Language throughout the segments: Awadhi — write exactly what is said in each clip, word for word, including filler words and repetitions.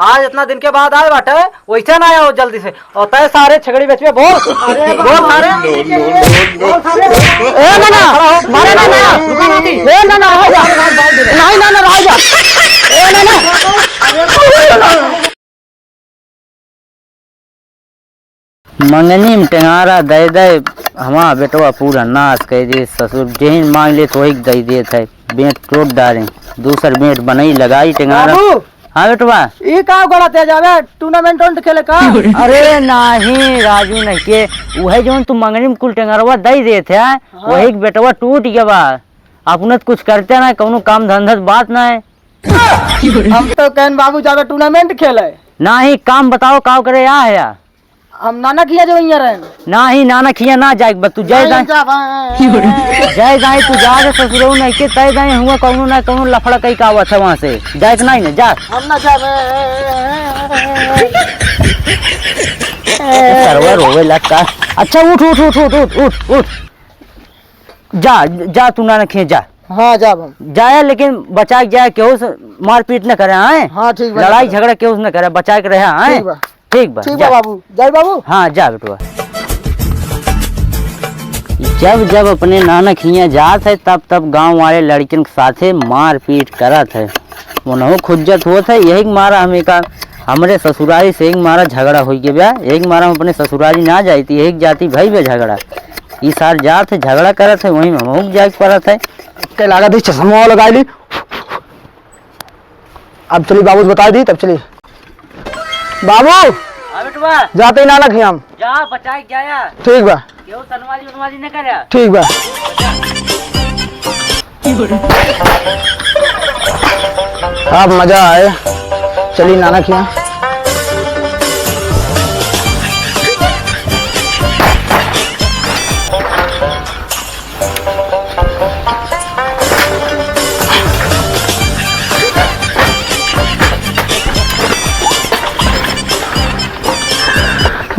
आज इतना दिन के बाद आए बाटे, वैसे ना आया हो जल्दी से। और तय सारे छगड़ी बेचबे, बोल। अरे बोल सारे। No, no, no, no। बोल सारे। ए ना, ना, खड़ा हो। मारे ना, ना। रुका ना थी। ए ना, ना, रह जा। नहीं, ना, ना, रह जा। ए ना, ना। मंगनी में टेंगारा दे दे, हमार बेटवा पूरा नाश कर दे ससुर, जेहिन मांग ले तो वही दे देत है। बेंट टोट डारे, दूसर बेंट बनाई लगाई टेंगारा। बाबू, हाँ बेटवा। ई का गोड़ा ते जावे, टूर्नामेंट उन्ट खेले का? अरे नाही राजू नहीं के, उहे जौन तू मंगनी में कुल टेंगरवा दे देत है, हाँ। वही के बेटवा टूट गया बा। अपने तो कुछ करते ना, कौनो काम धंधा बात ना है। हम तो कहन बाबू जावे टूर्नामेंट खेले। नाही, काम बताओ, का करे आ है? हम नाना खिया जो इहाँ रहन। नाही, नाना खिया ना जाए, बस तू जाए नहीं जाए। जाबा। जाए जाए, तू जा रे ससुरऊ नहीं के, तय जाए हुआ कौनो ना कौनो लफड़ा कई का आवत है वहाँ से। जाए के नहीं ना, जा। हम ना जाबे। सरवा रोवे लग का। अच्छा, उठ, उठ, उठ। जा, जा, तू नाना खिया जा। हाँ, जाब हम। जाया, लेकिन बचा के जाया, केहू से मारपीट न करे, हैं? हाँ, ठीक बा, लड़ाई ठीक बा। झगड़ा केहू से न करे, बचा के रहे, हैं? ठीक बा। ठीक बा, ठीक बा जा। बाबू, जाई बाबू? हाँ, जा बेटवा। जब जब अपने नाना खिया जात है, तब तब गाँव वाले लड़किन के साथे मारपीट करत है। उनहु खुज्जत होत है, यही के मारा हमें का, हमरे ससुरारी से एक मारा झगड़ा होइ गया बा, एक मारा हम अपने ससुरारी ना जाती, एक जाती भाई बे झगड़ा। ई सार जात है, झगड़ा करत है, वहीं में हमहू के जाए के पड़त है। के लागत है चश्मा लगा ली। अब चली बाबू से बता दी, तब चली। बाबू, हाँ बेटवा। जाते ही नाना खियाम। जा, बचाए के जाया। ठीक बा। केहू तनवाली उनवाली न करे। ठीक बा। अब मजा आए। चली नाना खिया।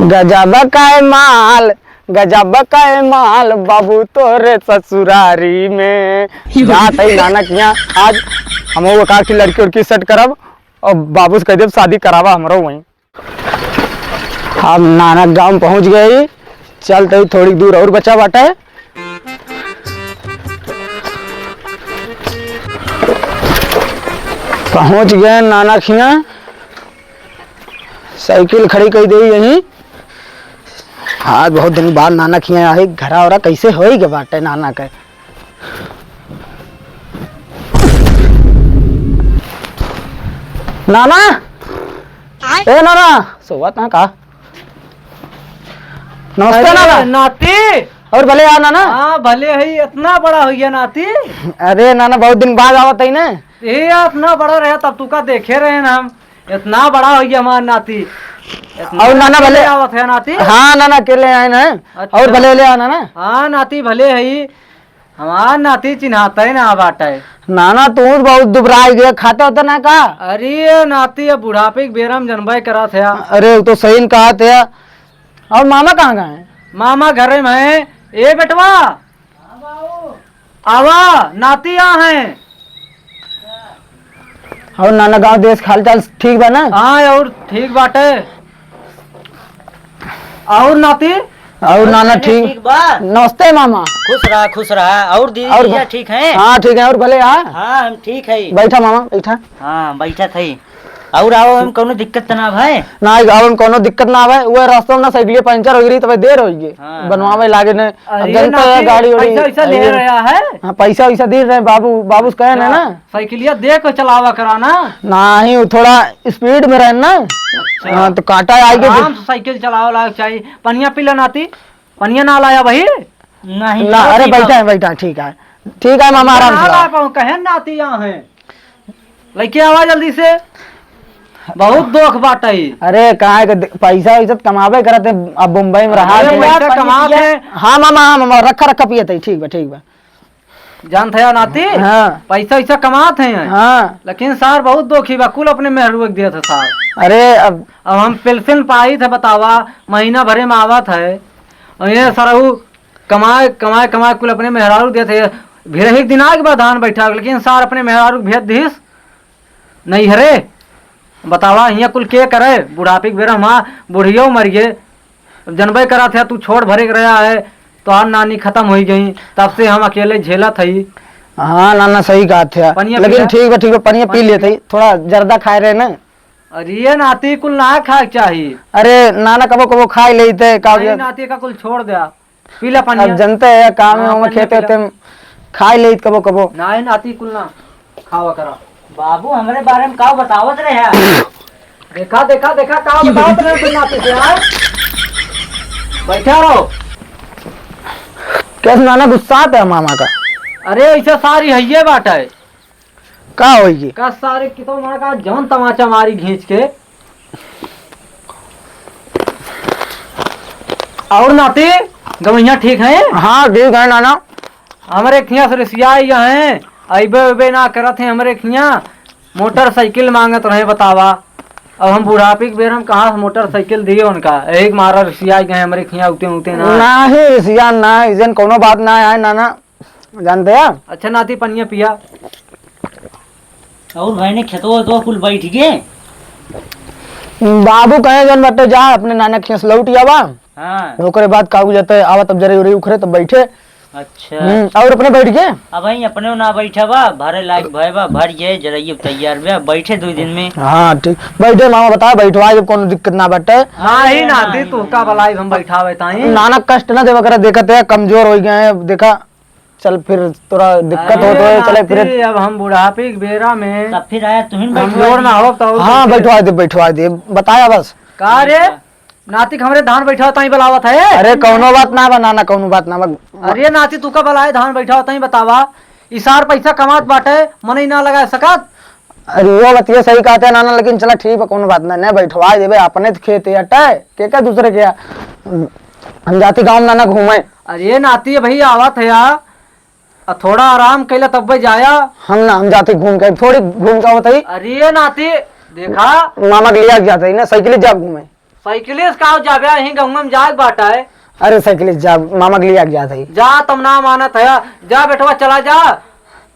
गजब का माल, गजब का माल बाबू तोरे ससुरारी में। जात है नाना किहाँ, आज हम वो का की लड़की उड़की सेट करब और बाबू से कह देब शादी करावा हमरो वहीं। अब नाना गाँव पहुँच गए, चलते ही थोड़ी दूर और बचा बाटे। पहुँच गए नाना खिया, साइकिल खड़ी कर दे यहीं। आज बहुत दिन बाद नाना खिया आई, घरा ओरा कैसे होई के बाटे नाना के। नाना, ए नाना, सोवत ना का? नमस्ते अरे नाना। नाती। और भले आ नाना। हाँ, भले है, इतना बड़ा हो गया नाती। अरे नाना, बहुत दिन बाद आवत है ना। ए, इतना बड़ा रहा तब तू का देखे रहे ना हम। इतना बड़ा हो गया हमारा नाती। इतना और नाना अकेले भले आवत है नाती। हाँ नाना, अकेले आए ना। अच्छा। और भले ले आ नाना। हाँ नाती, भले है। हमार नाती चिन्हाते ना बाटे। नाना, तू बहुत दुबराई गया, खाता होता ना का? अरे नाती, अब बुढ़ापे के बेरा में जनबे करत है। अरे, वो तो सही न कहत है। और मामा कहाँ गए हैं? मामा घरे में है। ए बेटवा, आवा, नाती आ हैं। और नाना, गाँव देश के हालचाल ठीक बा ना? हाँ, और ठीक बाटे। और नाती? और नाना ठीक? ठीक बा। नमस्ते मामा। खुश रहा, खुश रहा। और दीदी और भैया भ-, ठीक हैं? हाँ, ठीक है। और भले, हाँ? हाँ, हम ठीक है। बैठा मामा, बैठा। हाँ, बैठा थई। और आओ, हम कौनो दिक्कत त ना भाई? ना, आओ, हम कौनो दिक्कत ना भाई। वो रास्ता में ना साइकिल पंचर हो गई, तब देर हो गई। हाँ, बनवावे हाँ। लागे ने। अब अरे जनता नाती, है, गाड़ी उड़ी पैसा वैसा दे है। रहा है? हाँ, पैसा वैसा दे रहे बाबू, बाबू से कहे ने अच्छा, ना। साइकिलिया देख के चलावा करा ना। नाही, वो थोड़ा स्पीड में रहे ना। अच्छा। हाँ, तो काटा आइगे। आराम से साइकिल चलावे लाग चाहिए। पनिया पी ला नाती। पनिया ना लाया भाई? नहीं, ना, अरे ठीक बैठा है। है, बैठा है, ठीक है। ठीक है मामा, आराम से ना लाओ। ला पाऊँ, कहे नाती यहाँ है। लेके आवा जल्दी से। बहुत दुख बाटे। अरे, काहे के दे-, पैसा वैसा त कमाबे करत है, अब बम्बई में रहा अरे, थे। पैसा कमात है। हाँ मामा, हाँ मामा, रखा, रखा, पियत है, ठीक बा, ठीक बा। जानत है नाती? हाँ। पैसा वैसा कमात है। हाँ। लेकिन सार बहुत दुखी बा, कुल अपने मेहरुआ के देत है सार। अरे अब अब हम पेंशन पाइत है, बतावा, महीना भरे में आवत है। और ये सरऊ कमाए, कमाए, कमाए कुल अपने मेहरारू देत है। भिरही के दिन आगे बा धान बैठा, लेकिन सार अपने मेहरारू भेज दिस नैहरे। बतावा, हियाँ कुल के करे? बुढ़ापी के बेरा हमार बुढ़ियो मर गए। अब जनबे करत है, तू छोट भरे के रहा है, तोहार नानी खतम होइ गई, तब से हम अकेले झेलत हई। हाँ नाना, सही कहत है, पनिया लेकिन पीला। ठीक बा, ठीक बा, पनिया पी पनिया लेत पी। हई, थोड़ा जर्दा खाए रहे ना। अरे ये नाती, कुल ना खाए के चाही। अरे नाना, कबो कबो खाए लेते, का नहीं हो गया? नाती का कुल छोड़ दे, पीला पनिया। अब जनते है, काम में हाँ, हम पनिया खेते पीला। होते, हम खाए लेत कबो कबो। नहीं नाती, कुल ना खावा करा। बाबू, हमरे बारे में का बतावत रहे हैं? देखा, देखा, देखा, का बतावत रहे तुम नाती से, हाँ? बैठा रहो। कैसे नाना गुस्सात है मामा का? अरे, ऐसा सारी हइये बात है। का होई? का सारे की तो माँ का जौन तमाचा मारी घींच के। और नाती, गवैया ठीक है? हाँ, ठीक है नाना। हमरे खिया से रिसियाई हैं, अइबे उइबे ना करत हैं हमरे खिया। मोटरसाइकिल मांगत रहे, बतावा। अब हम बुढ़ापी के बेर हम कहाँ से मोटरसाइकिल दिए उनका? यही के मारा रिसियाई गए हमरे खिया, उते उते ना। नाही रिसिया ना, इजन कोनो बात ना आए नाना, जानते हैं? अच्छा नाती, पनिया पिया। और भाई ने खेतवा वेतवा कुल बैठ गए? बाबू कहे जौन बटे जा अपने नाना के खेस लौट आवा। हाँ। ओकरे बाद काऊ जाते आवा तब जरे उरे उखरे तब बैठे। अच्छा। हम्म, और अपने बैठ गए? अब वहीं अपने ना बैठा बा, भरे लायक भय बा, भर जाए जरा ये तैयार बा, बैठे दो दिन में। हाँ ठीक, बैठे मामा बता बैठवा जब कोनो दिक्कत ना बटे। हाँ ही ना दी तू का बलाई हम बैठावे ताई। नाना कष्ट ना देवा करे, देखते हैं कमजोर हो गए हैं, देखा चल फिर तोरा दिक्कत हो तो चले फिर। अब हम बुढ़ापे के बेरा में तब फिर आया तुहिन हम बैठवा जोर ना दी। हो तो हाँ बैठवा दे, बैठवा दे, बताया बस। का रे? नाती के हमरे धान बैठावत ताई बुलावत है। अरे कौनो बात ना बा नाना, कौनो बात ना बा। अरे नाती तू का बलाए धान बैठावत ताई बतावा, इसार पैसा कमात बाटे, मनई ना लगा सकत। अरे वो बतिया सही कहते हैं नाना, लेकिन चला ठीक बा, कौनो बात ना, नहीं बैठवा देबे, अपने तो खेत है अटे, के का दूसरे के। हम जाती गाँव में नाना घूमे। अरे नाती भाई आवत है यार, आ थोड़ा आराम कैला तब्बे जाया। हम ना, हम जाते घूम के, थोड़ी घूम के आवत हई। अरे नाती, देखा। मामा के लिया के जाते ही ना, साइकिल जाब घूमे। साइकिल से का जाबे, यहीं गंगा में जाए के बाटा है। अरे साइकिल जाब, मामा के लिया के जाते ही। जा, तम ना मानत है, जा बेटवा, चला जा,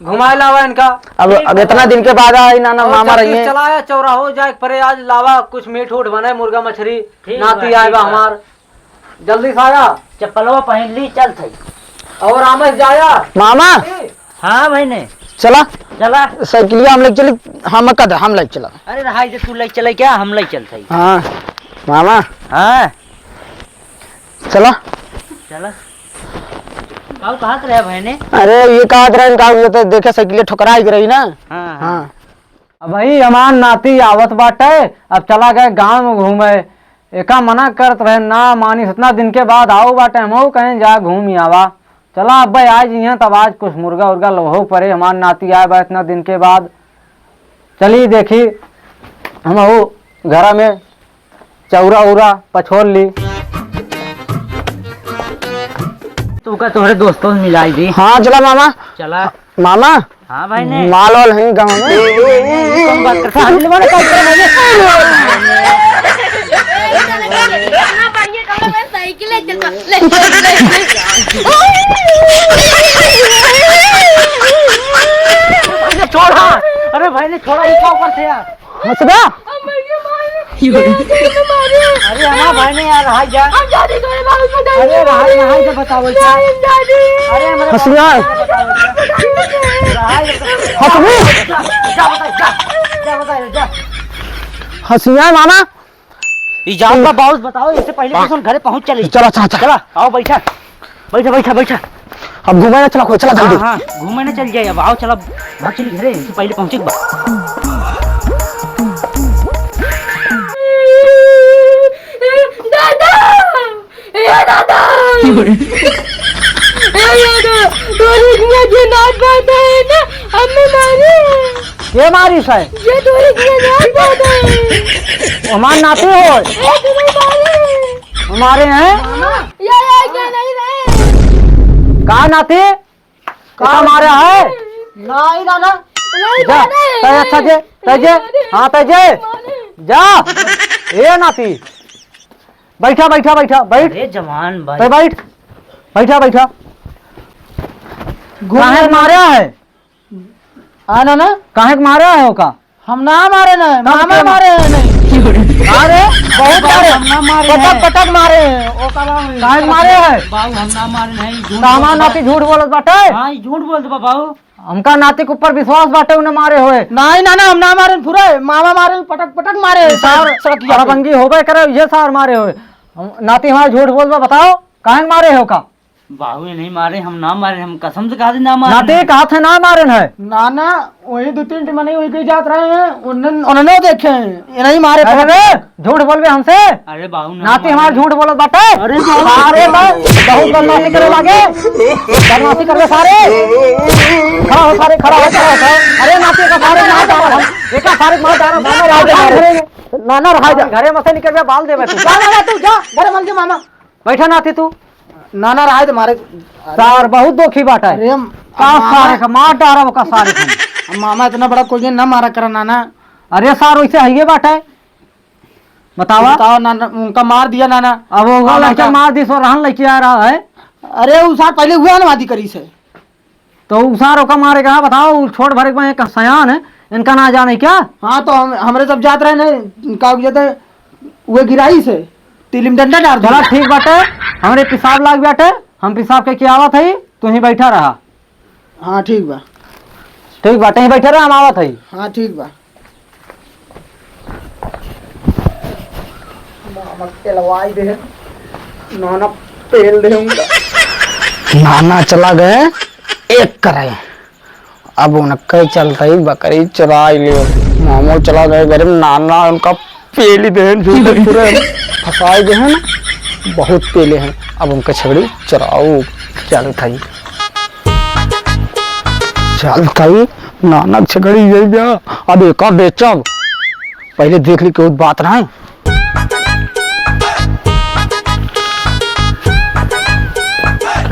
घुमाए लावा इनका। अब, अब इतना दिन के बाद आई ना, ना और मामा जल्दी रहिए। चला आया, चौराहो जाए के परे, आज लावा कुछ मीट उट बने, मुर्गा मछली, ठीक नाती बा, आए ठीक बा बा। हमार। जल्दी से आया। चप्पलवा पहन ली, चल थई। और आमे से जाया। मामा। हाँ भाई ने। चला। चला। साइकिलिया हम लेके चली, हम कद, हम लेके चला। अरे रहाई दे, तू लेके चले क्या, हम लेके चल थई। हाँ। मामा। हाँ। चला। चला। काऊ कहत रहे भाई ने? अरे ये कहत रहे, काऊ ये तो देखे साइकिलिया ठुकराई के रही ना। हाँ, हाँ। हाँ। अबही हमार नाती आवत बाटे, अब चला गए गाँव में घूमे। एका मना करत रहे, ना मानिस, इतना दिन के बाद आऊ बाटे, हमहू कहें जा घूम आवा। चला अब्बे आज इहाँ तब आज कुछ मुर्गा उर्गा लोहो परे, हमार नाती आए बा इतना दिन के बाद। चली देखी हमहू घरा में चौरा उरा पछोर ली। तू का तोहरे दोस्तों से मिलाई दी। हाँ चला मामा। चला। मामा। हाँ भाई ने। माल वाल है गाँव में? कौन बात करता है? ले मारो, कौन करता है? साइकिल है, चलता। ले, ले, ले। भाई ने छोड़ा। अरे भाई ने छोड़ा, ये क्या ऊपर से यार? हंसदा? अरे हमार भाई ने यार, हाय जा। हम जाते करे बाबू को अरे रहा, रहा, जा बताओ, जा। नहीं, नहीं। अरे हमारे हंसदा? बाबू को बताओ, जा। रहा, जा। हंसदा? जा, जा, बता, जा। जा, बता, जा। हंसिया मामा? ई जात बा बाउस बताओ, इससे पहले कुछ हम घरे पहुंच चली। चला, चला, चला। चला, आओ बैठा। बैठा, बैठा, बैठा। अब घूमे ना चला, कोई चला जल्दी। हाँ, हाँ, घूमे ना चल जाए, अब आओ चला, भाग चली घरे, इससे पहले पहुंचे के बा। दादा! ए दादा! की बोले? ए दादा! तोरी इतना जे नाच बात है ना, हमें मारे। के मारी से? ये तोरी इतना नाच बात है। हमार नाती हो। ए, तुम्हें मारे। हमारे हैं? ये, ये क्या नहीं रहे? का नाती? का मारा है? नहीं, ना, ना। नहीं, जा, नहीं। तय अच्छा जे, तय जे। नहीं, नहीं। हाँ, तय जे। नहीं। जा। ए नाती। बैठा, बैठा, बैठा, बैठ। अरे जवान भाई। तय बैठ। बैठा, बैठा। काहे के मारा है? आ ना, ना। काहे के मारा है ओका? हम ना मारे न, तब मामा के मारे हैं नहीं। अरे, बहुत बाबू, मारे। हम ना मारे पटक, हैं। पटक मारे हैं। ओ का बाबू, काहे मारे हैं? बाबू, हम ना मारे नहीं, झूठ तो हमार बोलत बा। नाती झूठ बोलत बाटे। हाँ, ई झूठ बोलत बा बाबू। हमका नाती के ऊपर विश्वास बाटे, उन्हें मारे होए। नहीं ना, ना, हम ना मारे, पूरा मामा मारे, पटक, पटक मारे हैं, सार, सड़क, सड़क पर। अड़बंगी होबे करे, ये सार मारे होए। हम, नाती हमार झूठ बोलत बा, बताओ, काहे मारे हो का? बाबू, ये नहीं मारे, हम ना मारे, हम कसम से कहा थे ना मारे। नाती कहा थे ना मारे है। ना, ना, वही दो तीन ठे मनई वही कहीं जात रहे हैं, उन्होंने, उन्होंने देखे हैं, ये नहीं मारे। अरे रे, झूठ बोलबे हमसे। अरे बाबू, ना नाती मारे। हमार झूठ बोलत बाटे। अरे बाबू। अरे बा, बहुत बदमाशी करे लागे। बदमाशी करबे सारे। खड़ा हो सारे, खड़ा हो, खड़ा हो, खड़ा हो। अरे नाती का सारे मार डारो हम। एका सारे मार डारो, नाना रहा जा। नाना रहा जा। घरे में से निकल जा, बाल देबे तू। जा, जा, जा, तू जा, घरे मल के मामा। बैठा नाती तू। नाना, रहा दे मारे। सार बहुत दोखी बाटा है। अरे हम, का हम मामा सारे का मार डारा का सारे का। हम मामा इतना बड़ा कोई ना मारा करा नाना। अरे सार वैसे है ये बाटा है। बतावा। बताओ नाना, उनका मार दिया नाना। अब वो मामा लड़का का मार दी सो रहन लेके आ रहा है। अरे वो सार पहले हुआ ना वादी करी से। तो उ सार ओका मारे का, बताओ, उ छोट भरे के एक सयान है, इनका ना जाने क्या? हाँ, तो हम, हमरे सब जात रहे ना, का हो जाता है, वो गिराई से, तिलिम डंडा डाल चला, दिया। ठीक बाटे, हमरे पेशाब लाग बाटे, हम पेशाब के के आवत हई, तू ही बैठा रहा। हाँ, ठीक बा। ठीक बाटे, ही बैठा रहा, हम आवत हई। हाँ, ठीक बा। मामा के लवाई दे, नाना पेल दे उनका। नाना चला गए एक करे, अब उनके चलते ही बकरी चुराई लियो। मामो चला गए घर में, नाना उनका पेली देहन, झूठे पूरे फंसाए देहन, बहुत पेले हैं। अब उनके छगड़ी चुराओ, चल थाई, चल थाई, नानक छगड़ी यही बा। अब एका बेचब, पहले देख ली केहू बात ना है।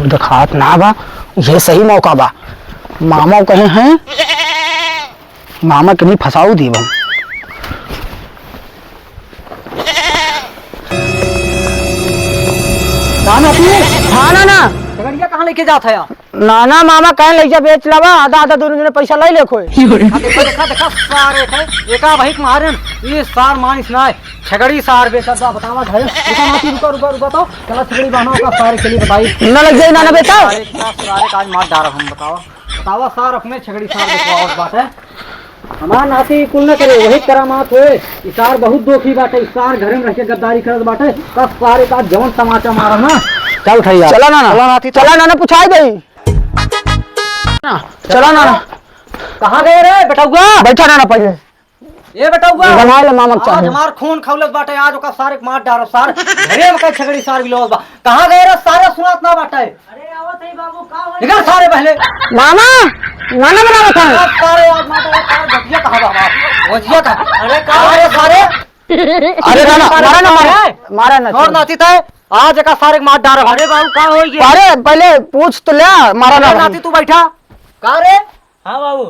देखात ना बा, ये सही मौका बा। मामा कहे हैं, मामा के नहीं फंसाऊ दीब हम। नाना तू? हाँ नाना। छगड़िया कहाँ लेके जात है यार? नाना मामा कहे ले जा बेच लावा, आधा आधा दोनों जने पैसा ले ले खोए। हाँ, देखा, देखा, देखा, सारे थे, एका वही मारन, ये सार मानिस ना है, छगड़ी सार बेचा जा, बतावा घर, रुका नाती, रुका, रुका, रुका तो, चला छगड़ी बहाना का सारे के लिए बताई। ना लग जाए नाना बेटा। सारे का, सारे का आज मार डारा हम, बतावा। बतावा सार अपने छगड़ी सार देखवा और बात है। हमार नाती कुल न करे, वही करामात होए। ई सार बहुत दोखी बाटे, ई सार घरे में रह के गद्दारी करत बाटे। तब सारे का जवन तमाचा मारा ना। चल थैया। चला ना, ना। चला नाती, चला ना, ना, पुछाई दई। ना, चला ना, ना। कहाँ गए रे बेटउआ? बैठा ना, ना पहिले। ए बेटउआ। बनाए ले मामा के आज चाहे। हमार खून खौलत बाटे, आज ओका सारे के मार डारो सार। घरे में कई छगड़ी सार बिलोत बा। कहाँ गए रे सारे, सुनात ना बाटे। अरे आवत है बाबू, का होई? निकल सारे पहले। मामा, नाना बनावत है। अब सारे आज मार डारो सार, भजिया कहाँ बा हमार? भजिया कहाँ? अरे का अरे सारे? अरे ना, ना, सारे मारा ना, मारा। मारा। मारा ना, छोड़ छोड़। नाती तय, आज एका सारे के मार डारो। अरे बाबू का होई गया? अरे पहले पूछ तो ले, मारा ना अरे भाई। नाती तू बैठा। का रे? हाँ बाबू।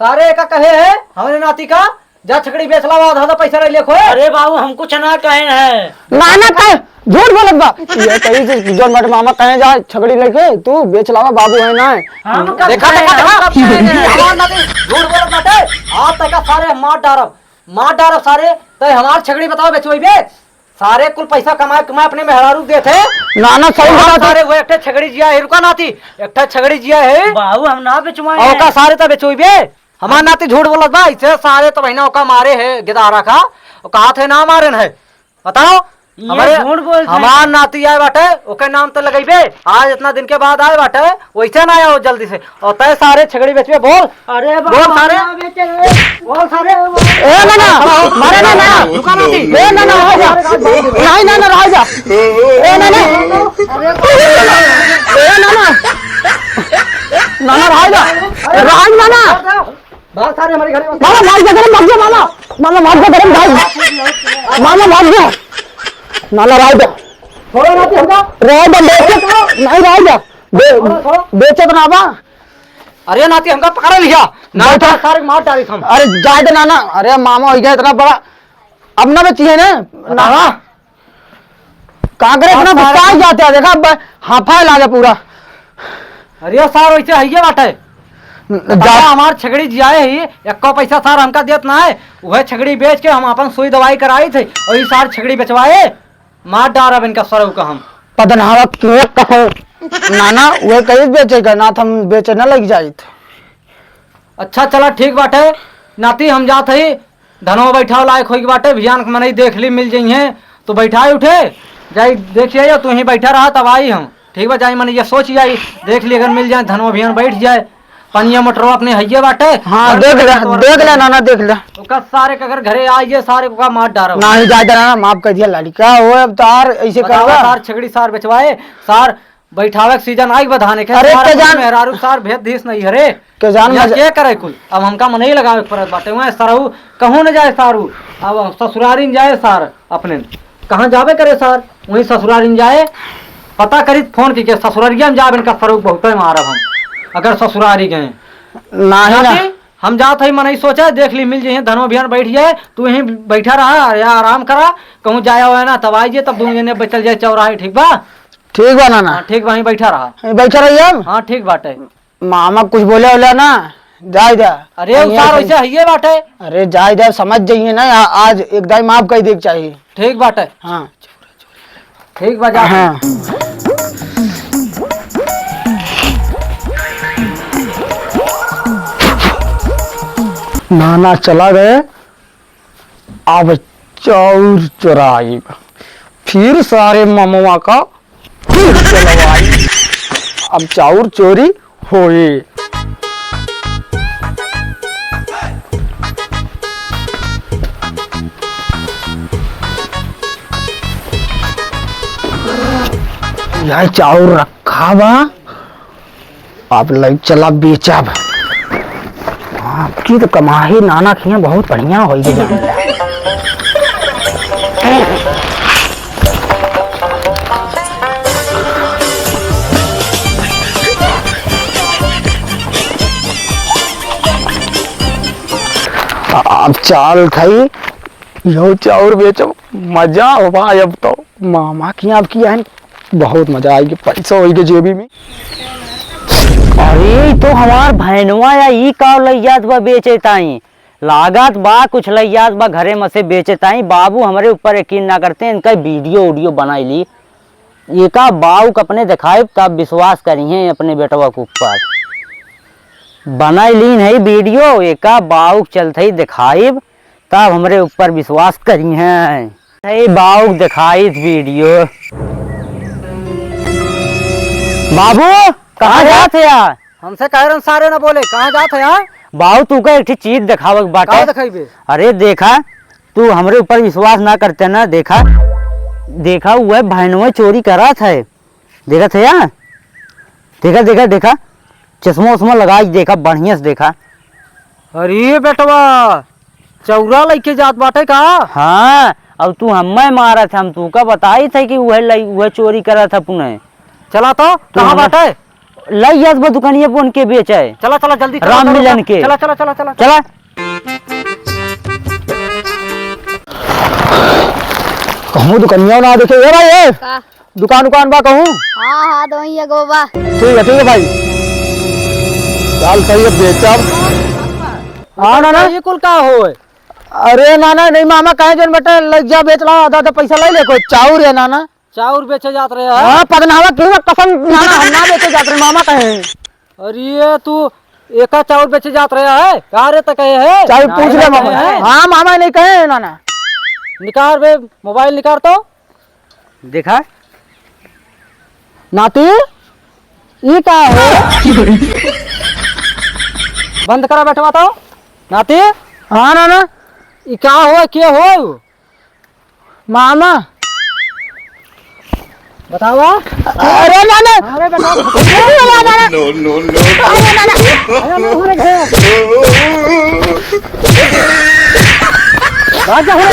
सारे एका कहे है, हमरे नाती का, जा छकड़ी बेच लावा, आधा आधा पैसा ले लेखो। अरे बाबू, हम कुछ ना कहे हैं। ना, ना कहे, झूठ बोलत बा। ये कही कि जौन बाटे मामा कहे जा, छकड़ी लेके तू बेच लावा, बाबू है ना है। हम कब देखा, कहे देखा, हैं, देखा, हम कब कहे हैं? हमार नाती झूठ बोलत बाटे। आज तक का सारे मार डारब, मार डारब सारे, तय हमार छकड़ी बतावा बेचवाई बे। सारे कुल पैसा कमाए, कमाए अपने मेहरारू के देत है। ना, ना, सही और बात है। सारे वो एक ठे छगड़ी जिया है, रुका नाती, एक ठे छगड़ी जिया है। बाबू, हम ना बेचवाए और हैं। का सारे तो बेचोइबे? हमार नाती झूठ बोलत बा, इसे सारे तो बहिना ओका मारे है, गिदारा का, और कहा थे ना मारे है। बताओ, ये हमारे, झूठ बोलत है। हमार नाती आए बाटे, ओके नाम तो लगइबे। आज इतना दिन के बाद आए बाटे, वैसे ना आओ जल्दी से। और तय सारे छगड़ी बेचबे, बोल। अरे बाबा, बोल सारे। ना बेचे रे। बोल सारे। ए ना, ना, मारे ना, ना। रुका ना दी। ए ना, ना, रह जा। नहीं, ना, ना, रह जा। ए ना, ना। ए ना, ना। ना, ना, रह जा। रह जा, ना, ना। भाग सारे हमारे घरे में। मामा, भाग जा, गरम भाग जा, मामा। मामा, भाग जा, गरम भाग। मामा, भाग जा। ना, ना, रह जा। छोड़ो ना, तू हमका। रह जा, बेचत, नहीं, रह जा। बे-, छोड़ो, छोड़ो। बेचत ना बा। अरे नाती, हमका पकड़ लिया। ना बैठा। तो सारे मार डाली हम। अरे जाए दे नाना, अरे मामा हो गया इतना बड़ा, अब ना बेचिए ना। बतावा। का करे, इतना अब सारे गुस्सा ही जाते हैं, देखा अब हाफा लागे पूरा। अरे सार, वैसे है ये बात है। न, बतावा, जा- हमार छगड़ी जियाए ही, एक्को पैसा सार हमका देत ना है। उहे छगड़ी बेच के हम अपन सुई दवाई कराइत है, और ई सार छगड़ी बेचवाए, मार डारब इनका सरऊ का हम। पदनहावा के कसम, नाना, उहे कहित बेचे का, ना त हम बेचे ना लग जाइत। अच्छा, चला, ठीक बाटे, नाती, हम जात हई, धनवा बैठाव लायक होई के बाटे, भियान के मनई देख ली, मिल जइहें, तो बैठाई उठे, जाई देखिए, तू ही बैठा रहा, तब आई हम। ठीक बा, जाई, मने ये सोच जाई, देख ली, अगर मिल जाए, धनवा भियान बैठ जाए, पनिया मोटरवा अपने हइये बाटे। हाँ, और देख ले, तो देख ले, नाना, देख ले। ओका सारे के अगर घरे आ जाए, सारे को का मार डारब। नाही, जाए दे नाना, माफ कर दिया, लड़का हो, अब तार ऐसे बतावा, करवा। तार छगड़ी सार बेचवाए, सार बैठावे के सीजन आई बा धाने के, अरे, सार के अपने जान मेहरारू सार भेज दीस नहीं हरे। के जान यहाँ मजा- के करे कुल? अब हमका मनई लगावे के पड़त बाटे, वहाँ सरऊ कहूँ न जाए सारू। अब ससुरारी न जाए सार अपने, कहाँ जाबे करे सार? वहीं ससुरारी न जाए, पता करी फोन की के ससुरारिया में जाबे, इनका सरऊ बहुते मारब हम, अगर ससुरारी गए। नाही ना। नाती, हम जात हई, मनई सोचा, देख ली, मिल जइहें, धनवा भियान बैठ जाए, तू यहीं बैठा रहा, या आराम करा, कहूँ जाया हुआ ना, तब आइए, तब दोनों जने बचल जाए चौराहे, ठीक बा? ठीक बा नाना। हाँ, ठीक बा, वहीं बैठा रहा। यहीं बैठा रहिए हम। हाँ, ठीक बाटे। मामा कुछ बोले होला ना, जाए दे। अरे, यहीं उतार ऐसे वैसे हइये बाटे। अरे, जाए दे, समझ जाइए ना, आ-, आज एक दाई माफ कर दे के चाहिए। ठीक बाटे। हाँ। ठीक बा, जा। हाँ। नाना चला गए, अब चाउर चोराइब, फिर सारे ममवा का फिर चलवाइब। अब चाउर चोरी होई। यह चाउर रखा बा, अब लई चला बेचब। आपकी तो कमाई नाना किया बहुत बढ़िया होई गई। अब चाल थई, यो चाउर बेचो, मजा हो भाई। अब तो मामा की आपकी है, बहुत मजा आएगी, पैसा होई के जेबी में। अरे, ई तो हमार भैनवा या, ई का लई जात बा बेचे ताई? लागत बा कुछ लई जात बा घरे में से बेचे ताई। बाबू हमरे ऊपर यकीन ना करते, इनका वीडियो उडियो बनाई ली। एका बाऊ के अपने दिखाइब, तब विश्वास करिहें अपने बेटवा के ऊपर। बनाई लीन है वीडियो, एका बाऊ के चलते ही दिखाइब, तब हमरे ऊपर विश्वास करिहें। ए बाऊ, देखाइत वीडियो। बाबू, कहाँ अरे? जात है यार? हमसे कह रहे सारे ना बोले, कहाँ जात है यार? बाऊ, तू का एक ठे चीज देखावे के बाटे। का देखाइबे? अरे देखा, तू हमरे ऊपर विश्वास ना करते ना, देखा, देखा, वह भैनवा चोरी करत है। देखत है यार? देखा, देखा, देखा, चश्मा उश्मा लगा के देखा, बढ़िया से देखा। अरे बेटवा, चौरा लइके जात बाटे का? हाँ, अब तू हम्मे मारत है, हम तू का बताई थे कि उहे लई, उहे चोरी करत है पुने। चला तो, तू कहाँ हम्मे बाटे? लई जात बा दुकानिया पे उनके बेचे। चला, चला, जल्दी चला, राम चला, मिलन चला, के। चला, चला, चला, चला। चला। कहूँ दुकानिया ना देखे, ए भाई, ए। का? दुकान उकान बा कहूँ? हाँ, हाँ, दो ही एगो बा। ठीक है, ठीक है भाई। चाल सही है, बेचब। हाँ, ना, ना। ये कुल का होए? अरे, ना, ना, नहीं, मामा कहे जन बेटा, लग जा, बेच ला, आधा, आधा पैसा ले ले, कोई चाउर है, ना, ना। चाउर बेचे जात रहे हैं? हाँ, पगनावा, क्यों ना कसम, ना, ना, हम ना बेचे जात रहे, मामा कहे। अरे, तू एका चाउर बेचे जात रहे है? का रे, त कहे है? चाउर पूछ ले, मामा। हाँ, मामा नहीं कहे है, ना, ना। निकार बे, मोबाइल निकार तो। देखा। नाती, ई का हो? बंद करा बेटवा तो। नाती। हाँ नाना। ई का हो, के हो? मामा। बतावा। अरे नाना। अरे बेटा। अरे नाना। No, no, no। अरे नाना। अरे नाना, अरे। भाग जा, अरे।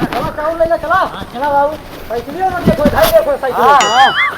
चला, चाउर ले ले, चला। चला बाबू, साइकिलियो मत देखो, इधर देखो, साइकिल। हाँ, हाँ।